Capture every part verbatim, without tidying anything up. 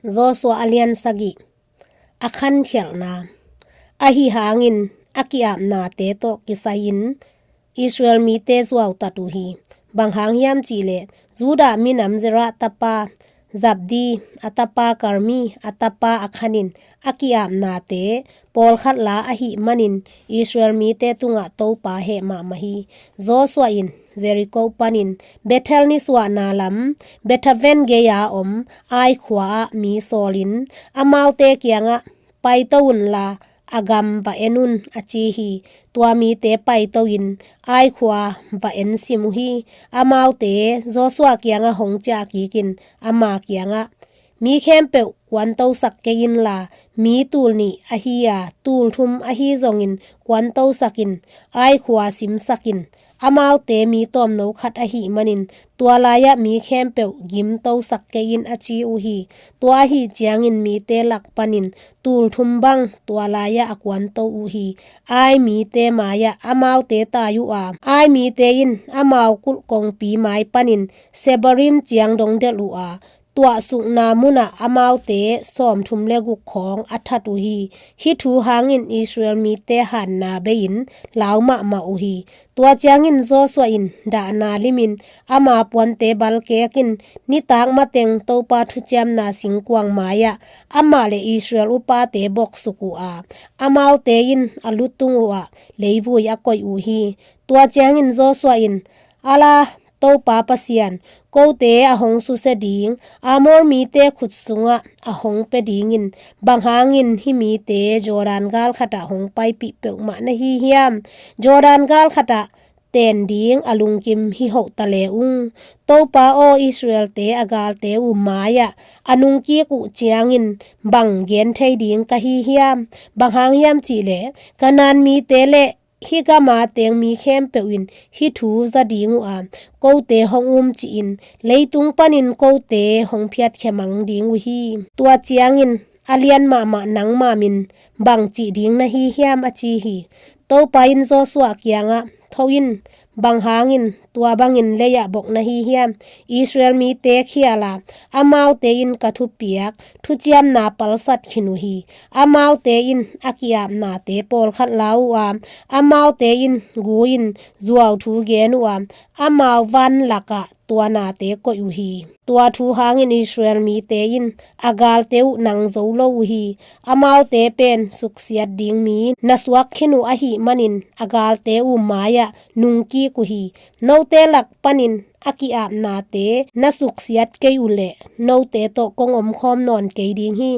Joshua a lian sagih. A khankhialhna. Ahi hangin a ki-apnate tawh kisai-in Israel mite zuautat uh hi. Bang hang hiam cihleh, Judah minam Zerah tapa Zabdi, a tapa Karmi, a tapa Akhan in a ki-apnate pawlkhat la ahih manin Israel mite tungah Topa heh mahmah hi. Joshua in Jericho panin Bethel nisuahna lam Bethaven gei-a om Ai khua-ah mi sawlin, amaute kiangah, "Paito unla, a gam va en un," a ci hi. Tua mite paito-in Ai khua va en sim uh hi. Amaute Joshua kiangah hong ciah kikin ama kiangah, "Mi khempeuh kuantosak kei inla, mi tul nih ahi a, tul thum ahi zongin kuantosak in, Ai khua simsak in. Amaute mi tawmno khat ahih manin tua lai-ah mi khempeuh gimtosak kei in," a ci uh hi. Tua ahih ciangin mite lak panin tul thum bang tua lai-ah a kuanto uh hi. Ai mite mai-ah amaute tai uh a, Ai mite in amau kulh kongpi mai panin Sebarim ciang dong delh uh a, tuahsukna munah amaute sawmthum le guk khawng a that uh hi. Hih thu hangin Israel mite hanna bei-in lau mahmah uh hi. Tua ciangin Joshua in dahna limin ama puante balkekin nitak mateng Topa thuciamna singkuang mai-ah amah le Israel upate boksuk uh a, amaute in a lutung uhah leivui a koih uh hi. Tua ciangin Joshua in, "Ala, Topa Pasian, kote a hong susia ding Amor mite khut sungah a hong pia dingin, bang hangin hih mite Jordan gal khatah hong paipih peuhmah na hi hiam? Jordan gal khatah ten ding a lungkim hi hoh ta le ung. Topa aw, Israelte a galte uh mai-ah a nungkik uh ciangin bang gen thei ding ka hi hiam? Bang hang hiam cihleh, Kanaan mite le hih gama teng mi khempeuh in hih thu za ding uh a, kote hong um cihin leitung panin kote hong phiatkhia mang ding uh hi. Tua ciangin a lian mahmah nangma min bang cih ding na hi hiam?" a ci hi. Topa in Joshua kiangah, "Tho in, bang hangin tua bangin lei-ah bok na hi hiam? Israel mite khial a, amaute in ka thupiak thuciamna palsat khin uh hi. Amaute in a ki-apnate pawlkhat la uh a, amaute in gu-in zuauthu gen uh a, amau van lakah tua nate koih uh hi. Tua thu hangin Israel mite in a galte uh nang zo lo uh hi. Amaute pen suksiat ding mi na suak khin uh ahih manin a galte uh mai-ah nungkik uh hi. Note lak panin a ki-apnate na suksiat kei uh leh note tawh kong omkhawm nawn kei ding hi.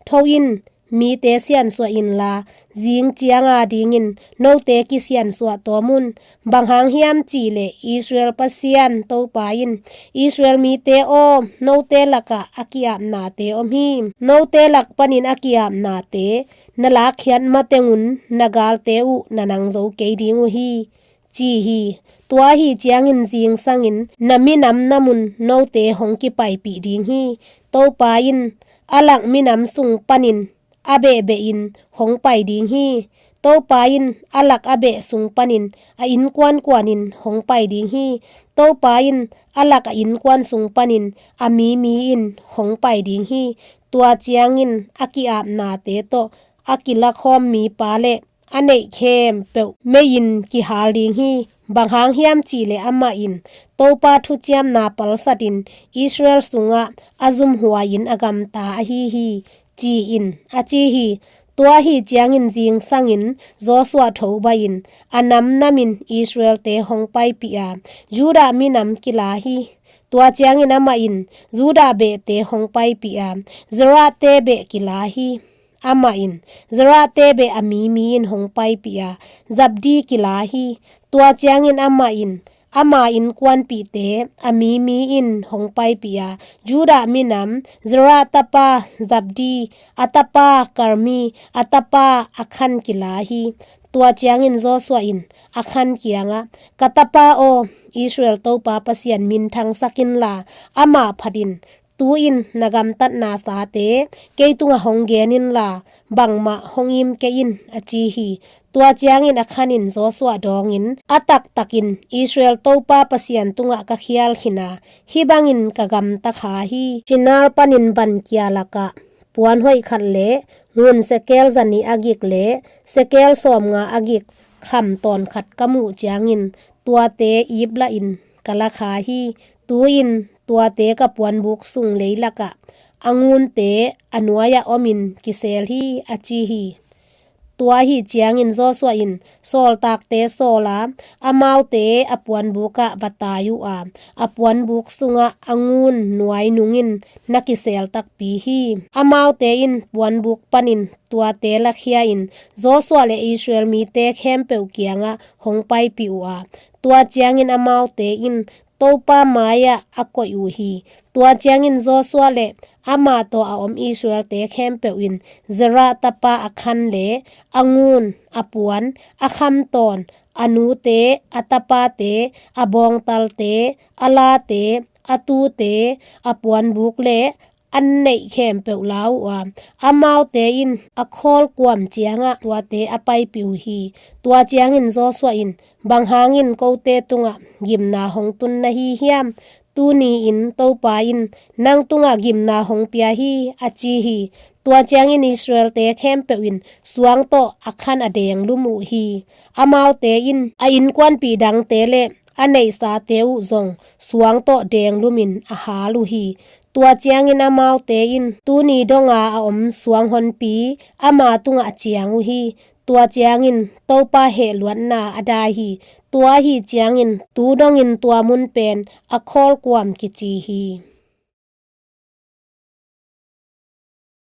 Tho in, mite siansuah inla, zing cianga dingin note kisiansuah tawm un. Bang hang hiam cihleh, Israel Pasian Topa in, 'Israel mite aw, note lakah a ki-apnate om hi. Note lak panin a ki-apnate na lakkhiat matengun na galte uh na nang zo kei ding uh hi,' ci hi. Tua ahi ciangin zingsangin na minam na mun note hong kipaipih ding hi. Topa in a lak minam sung panin a behbehin hong pai ding hi. Topa in a lak a beh sung panin a innkuankuanin hong pai ding hi. Topa in a lak a innkuan sung panin a mimi in hong pai ding hi. Tua ciangin a ki-apnate tawh a kilakhawm mipa le a neih khempeuh mei-in kihal ding hi. Bang hang hiam cihleh amah in Topa thuciamna palsatin Israel sungah a zumhuai-in a gamta ahi hi, ci-in a ci hi. Tua ahi ciangin zingsangin Joshua thobaih-in a namnamin Israelte hong paipih a, Judah minam kila hi. Tua ciangin amah in Judah behte hong paipih a, Zerahte beh kila hi. Amah in Zerahte beh a mimi in hong paipih a, Zabdi kila hi. Tua ciangin amah in ama innkuanpihte a mimi in hong paipih a, Judah minam Zerah tapa Zabdi, a tapa Karmi, a tapa Akhan kila hi. Tua ciangin Joshua in Akhan kiangah, "Ka tapa aw, Israel Topa Pasian minthangsak inla, amah phatin tu-in na gamtatna sate kei tungah hong gen inla, bangmah hong im kei in," a ci hi. Tua ciangin Akhan in Joshua dawngin, a taktakin Israel Topa Pasian tungah ka khial khin a, hih bangin ka gamta kha hi. Shinar panin vankia lakah puan hoih khat le ngun sekel zanih a gik le sekel sawmnga a gik kham tawn khat ka muh ciangin tuate iplah in ka la kha hi. Tu-in tuate ka puanbuk sung leilakah a ngunte a nuai-ah omin kisel hi, a ci hi. Tua ahi ciangin Joshua in sawltakte sawl a, amaute a puanbukah va tai uh a, a puanbuk sungah a ngun nuai nungin na kisel takpi hi. Amaute in puanbuk panin tuate lakhia-in Joshua le Israel mite khempeuh kiangah hong paipih uh a, tua ciangin amaute in Topa mai-ah a koih uh hi. Tua ciangin Joshua le amah tawh a om Israelte khempeuh in Zerah tapa Akhan le a ngun, a puan, a khamtawn, a nute, a tapate, a bawngtalte, a late, a tute, a puanbuk le an neih khempeuh la uh a, amaute in a khawlkuam ciangah tuate a paipih uh hi. Tua ciangin Joshua in, bang hangin kote tungah gimna hong tun na hi hiam? Tuni-in Topa in nang tungah gimna hong pia hi, a ci hi. Tua ciangin Israelte khempeuh in suang tawh Akhan a denglum uh hi. Amaute in a innkuanpih dangte le a neihsate uh zong suang tawh denglumin a hal uh hi. Tua ciangin amaute in tuni donga a om suang honpi ama tungah a ciang uh hi. Tua ciangin Topa hehluatna a dai hi. Tua ahi ciangin tu dongin tua mun pen a khawlkuam kici hi.